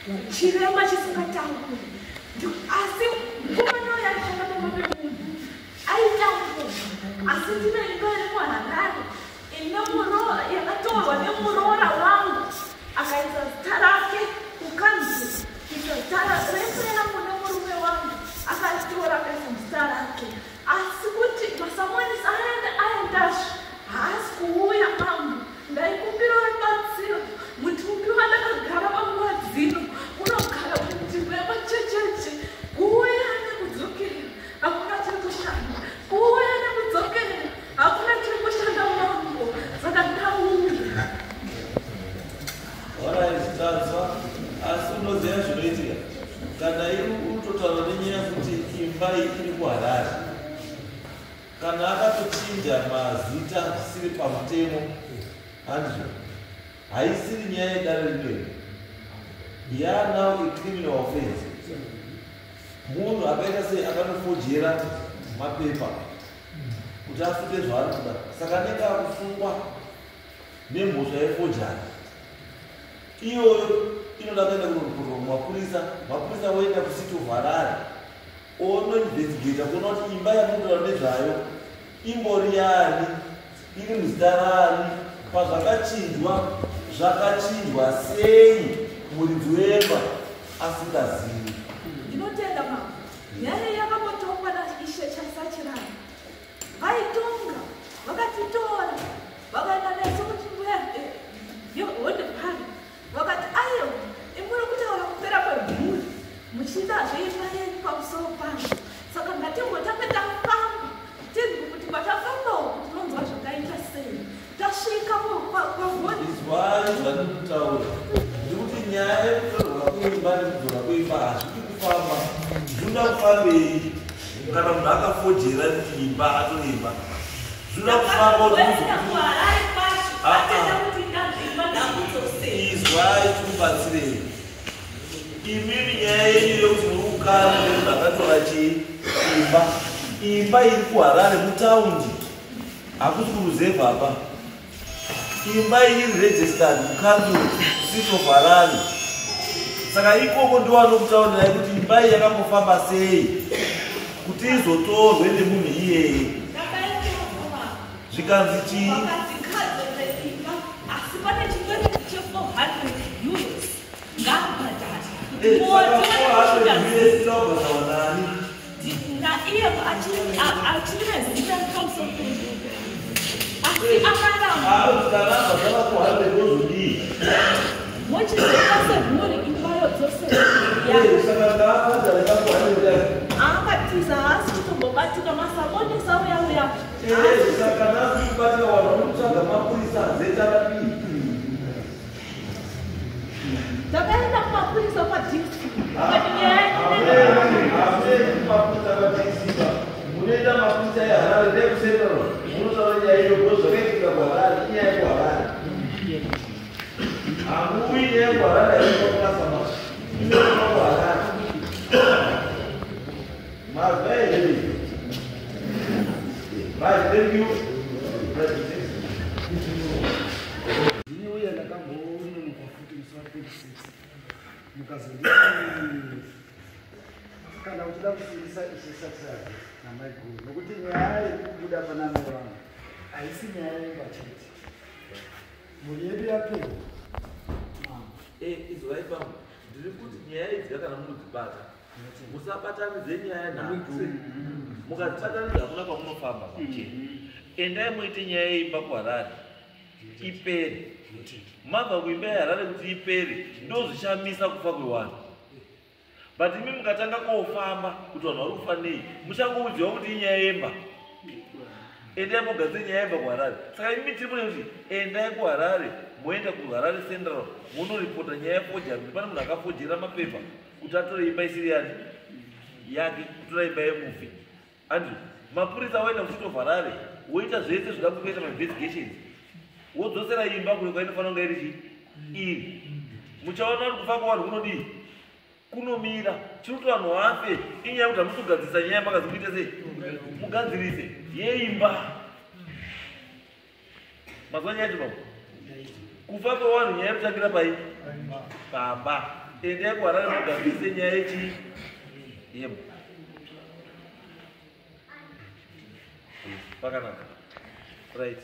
Chirema chisingatamburi. Asi mukomana uyu aishanda pamba pemunhu aitambura, asi ndine imba iri muHarare ine muroora, yakatorwa nemuroora wangu, akaisa zita rake kukanzuru, kuisa zita remba yangu nemurume wangu, akatora akaisa zita rake. Asi kuti masamonisi aenda aendazve haasi kuuya. Mambo, ndaikumbira rubatsiro. Mutumbi wandakagara panguva dzino unogara munzvimbo yemachecheche. Kuuya nekudzokera hakuna chiri kushanda, kuuya nekudzokera hakuna chiri kushanda, mambo, saka ndauya. Alright, tanzwa. Asi unoziva zvinoitika kana iri utotaura nenyaya yekuti imba iyi iri kuHarare, kana akatochinja mazita zvisiri pamutemo, handizvo? Haisiri nyaya yedare rineri, ya now a criminal offense. Munhu akaita sei akanofojera mapepa kuti afute zvaari kuda, saka anenge akusungwa nemhosva yefojari iyoyo. Inoda kuenda kunoripotwa kumapurisa, mapurisa voenda kuCity of Harare onoinvestigata kuona kuti imba yamunotaura nezvayo imbori yani, iri muzita rani, pazvakachinjwa zvakachinjwa sei muridzi wemba asingazivi. Ndinotenda, mambo. Nyaya yakambotongwa naIshe Chasachirani. Vaitonga vakatitora, vakaenda nesu kunzvimbo yeHonde Park. Vakati, "Aiwa, imuri kutaura kupera kwemhuri, muchida zveimba yenyu pamusoro pangu, saka ngatimbotange tafamba tinzwe kuti kwatafamba uku tinonzwa zvakaita sei." Tasvika pahonde Izwai zvandiri kutaura. Ndikuti nyaya yekutorwa kuimba nekudzora kuimba hazvidi kufamba. Zvinoda kufambei kana munhu akafojera kuti imba atoimba? Zvinoda kufamba kuti Wenda kuHarare kwacho Ah, ah. atenda kuti imba ndakudzosei. Izwai, tikubatsirei. Imimi nyaya yenyu yekuti muri kukara nemunhu akatora chii, imba, imba iri kuHarare mutaundi, hakusi kuruzevha apa. Imba iyi iri registered mucouncil, City of Harare, saka ikoko ndovanokutaurirai kuti imba iyi yakambofamba sei kuti izotorwe nemunhu iyeye. Ndakaendewo. Zvikanzi chii? Vakati imba, asi pane chikwereti che400 euros ngaabhadhare. Saka 400 US inobhadharwa nani? Naiye achine zita pamusoro penyu, asi akaramba. Kana abhadhara 400 ozodii? Mochizoita semhuri imba yodzosera. Saka ngaabhadhare ka 400 yacho. Akatiza, haasi kutombobatika. Masamonisa uya uya. Saka nhasi kubatika, vanhu vanotsvaga mapurisa ZRP. Takaenda kumapurisa kwaDixon, kati nyaya Hameni mapurisa kwaDixon, munoenda mapurisa eHarare ndekuCentral, munotaura nyaya iyo because zvakaitika kuHarare, inyaya yekuHarare. Hamuuyi, nyaya yekuHarare hainokurasama, inoitwa kuHarare. Mazwa here? Right, thank you. Right, Ndini uye ndakambononoka futi musi wa26, mukazonditi kana uchida kusungisa Ishe Satirage namaiguru, nokuti nyaya iri kubuda pana mai vangu haisi nyaya yemba chete, mhuri yedu yapera, mama. Izwai pamwe, ndiri kuti nyaya idzi kana munodzibata musabatanidze nyaya nhatu. Mukadzibatanidza hakuna kwamunofamba pachena. Endai muite nyaya yeimba kuHarare ipere. Mabva kuimba yeHarare kuti ipere, ndo zvichamisa kufa kwevanhu. But imi mukatanga kofamba kuti vanhu vari kufa nei, muchangoudziwa kuti inyaya yemba. Endai mugadzire nyaya yemba kuHarare. Saka imi tiri mune kuti endai kuHarare, moenda kuHarare Central, munoripota nyaya yefojari kuti pane munhu akafojera mapepa kuti atore imba isiri yani yake, kutora imba yemufi. Andrew, mapurisa waenda kuCity of Harare, woita zvese zvida kuita mainvestigations, wodzosera imba kure kwainofanira kunge iri. Chii iri muchaona kuti kufa kwevanhu kunodii? Kunomira. Chiri kuti vanhu vafe inyaya yekuti hamusi kugadzirisa nyaya yamakazi kuite sei, mugadzirise yeimba. Mazuva nyaya yacho, baba, kufa kwevanhu nyaya yekutangira pai? Pamba. Endai kuHarare mugadzirise nyaya yechi yemba. Pakanaka. Right.